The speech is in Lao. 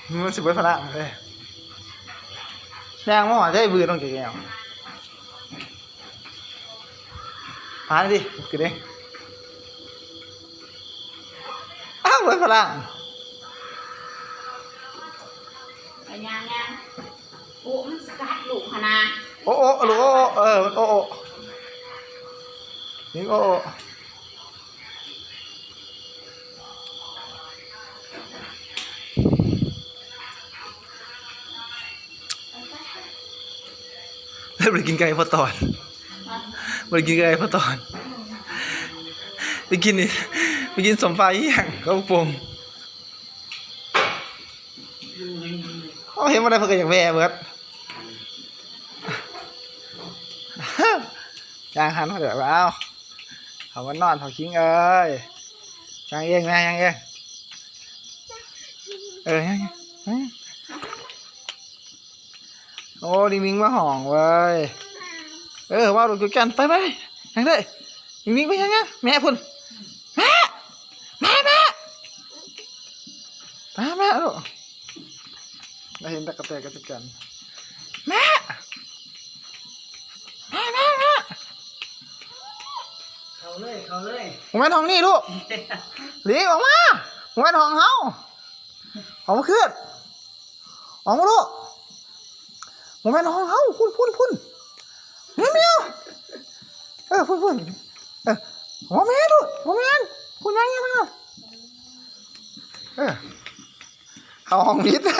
ມັນຊິເບິດພະລັງເດ້. ຍ່າງມາຮອດໃຊ້ບືນລົງແກ້ວ. ມານີ້ຕິ ຂຶ້ນເດ້. ອ້າວ ເບິດພະລັງ. ໄປຍ່າງໆ. ໂອ້ ມັນສະກັດລູກຫັ້ນນະ. ໂອ້ ໂອ້ ລູກ ໂອ້ ໂອ້ ເອີ ມັນໂອ້ ໂອ້ ຍິງ ໂອ້ ໂອ້. ແລ້ວບໍ່ໄດ້ກິນໄກ່ພໍຕອນ ບໍ່ໄດ້ກິນໄກ່ພໍຕອນ ໄປກິນນີ້ ໄປກິນສົ້ມປາອີຫຍັງກັບບົກໂປ່ງ. ເຮົາເຫັນບໍ່ໄດ້ ເພິ່ນກໍຢາກແວ່ເບິດ. ຍ່າງຫັນມາເດີ ອ້າວ ເຂົ້າມານອນ ເຖົ້າຄິງເອີຍ. ຍ່າງເອງ ຍ່າງເອງ ເອີ ຍ່າງ ຍ່າງ. ໂອ້ ລິງໆ ມາຫ້ອງເວີຍ. ເອີ ເວົ້າລູກຢູ່ກັນ ໄປໆ ຍ່າງເດີ. ລິງໆ ໄປຍ່າງໆ ແມ່ພຸ້ນ ແມ່ ແມ່ ແມ່ ໄປຫາແມ່ລູກ. ລາວເຫັນຕັກກະແຕນກັບຈັກຈັ່ງ ແມ່ ແມ່ ແມ່ ແມ່. ເຂົ້າເລີຍ ເຂົ້າເລີຍ. ບໍ່ແມ່ນຫ້ອງນີ້ລູກ ຫຼີກອອກມາ. ບໍ່ແມ່ນຫ້ອງເຮົາ ອອກມາຂຶ້ນ ອອກມາລູກ. ບໍ່ແມ່ນຫ້ອງເຮົາ ພຸ້ນ ພຸ້ນ ພຸ້ນ ແມວ ແມວ. ເອີ ພຸ້ນ ພຸ້ນ ເອີ ບໍ່ແມ່ນລູກ ບໍ່ແມ່ນ ພຸ້ນ ຍ່າງ ຍ່າງ ຍ່າງ. ເອີ ເຂົ້າຫ້ອງຜິດເດ້.